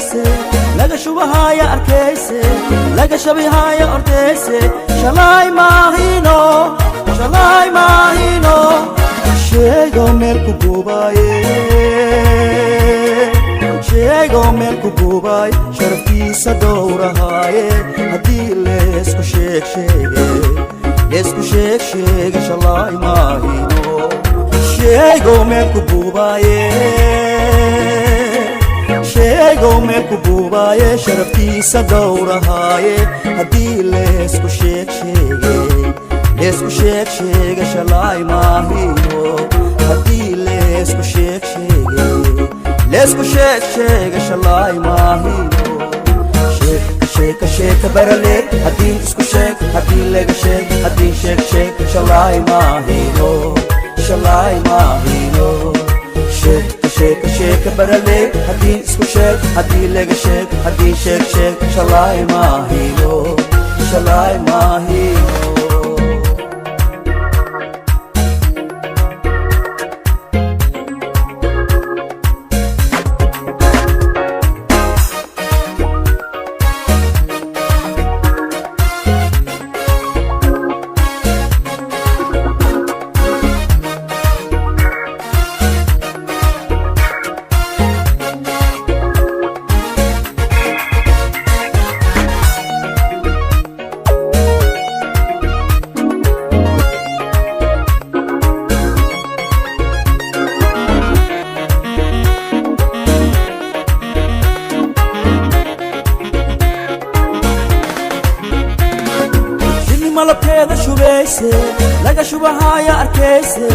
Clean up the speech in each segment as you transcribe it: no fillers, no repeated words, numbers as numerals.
Shubayse, laga shubahaya arkayse, laga shabihaya ordayse. Shalay maahino, shalay maahino. Sheego meel ku buubaaye, sheego meel ku buubaay, sharaftiisa dhowrahaaye. Haddii leesku sheeg sheege, leesku sheeg sheege, shalay maahino. Sheego meel ku buubaaye, sheego meel ku buubaaye, sharaftiisa dhowrahaaye. Haddii leesku sheeg sheege, leesku sheeg sheege, shalay maahino. Haddii leesku sheeg sheege, leesku sheeg sheege, shalay maahino. Sheeka, sheeka, sheeka barale. Haddii isku sheeg, haddii laga sheeg, haddii sheeg sheeg, shalay maahino, shalay maahino. Sheeka, sheeka, sheeka barale. Haddii isku sheeg, haddii laga sheeg, haddii sheeg sheeg, shalay maahino, shalay maahino. Shinni malabkeeda shubayse, laga shubahaayo arkayse,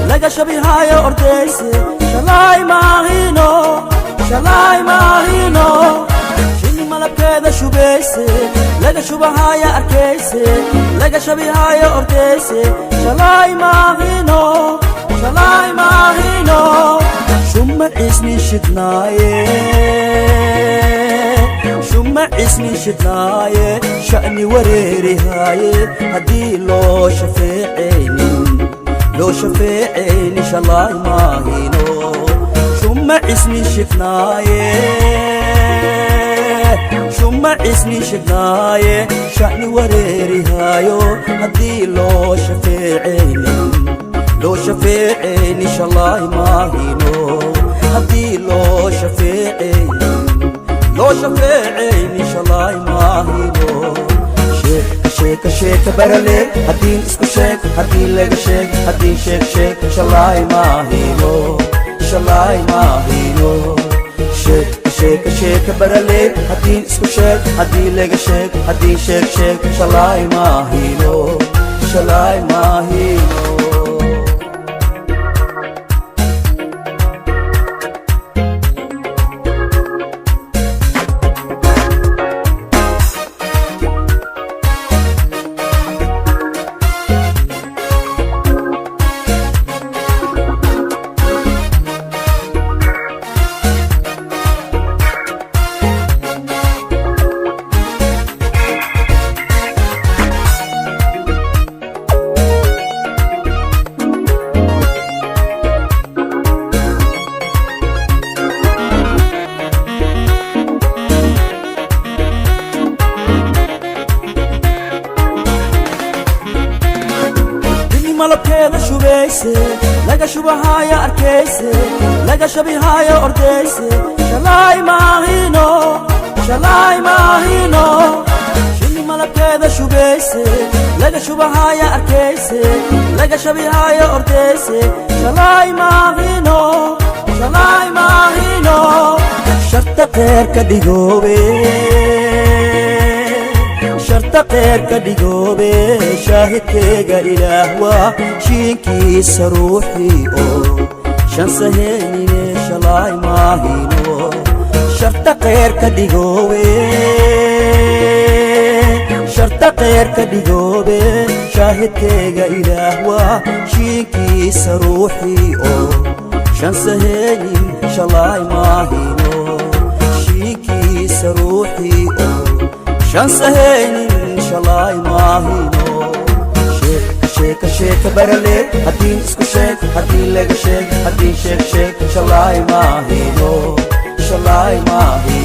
laga shabihaayo ordayse. Shalay maahino, shalay maahino. Shinni malabkeeda shubayse, laga shubahaayo arkayse, laga shabihaayo ordayse. Shalay maahino, shalay maahino. Shuma cisni shidnaaye, shuma cisni shidnaaye, sha'ni wareerihaaye. Haddii loo shafeecaynin, loo shafeecayni, shalay maahino. Shuma cisni shidnaaye, shuma cisni shidnaaye, sha'ni wareerihaayo. Haddii loo shafeecaynin, loo shafeecayni, shalay maahino. Haddii loo shafeecaynin, loo shafeecayni, shalay maahino. Sheeka, sheeka, sheeka barale. Haddii isku sheeg, haddii laga sheeg, haddii sheeg sheeg, shalay maahino, shalay maahino. Sheeka, sheeka, sheeka barale. Haddii isku sheeg, haddii laga sheeg, haddii sheeg sheeg, shalay maahino, shalay maahino. Dini malabkeeda shubayse, laga shubahaayo arkayse, laga shabihaayo ordayse. Shalay maahino, shalay maahino. Shinni malabkeeda shubayse, laga shubahaayo arkayse, laga shabihaayo ordayse. Shalay maahino, shalay maahino. Sharta qeer ka dhigoobe, sharta qeer ka dhigoobe, shaahidkeega Ilaah waa shiinkiisa ruuxii oo shan saheynine, shalay maahino. Sharta qeer ka dhigoobe, sharta qeer ka dhigoobe, shaahidkeega Ilaah waa shiinkiisa ruuxii oo shan saheynin, shalay maahino. Shiinkiisa ruuxii oo shan sahaynin, shalay maahino. Sheeka, sheeka, sheeka barale. Haddii isku sheeg, haddii laga sheeg, haddii sheeg sheeg, shalay maahino, shalay maahino.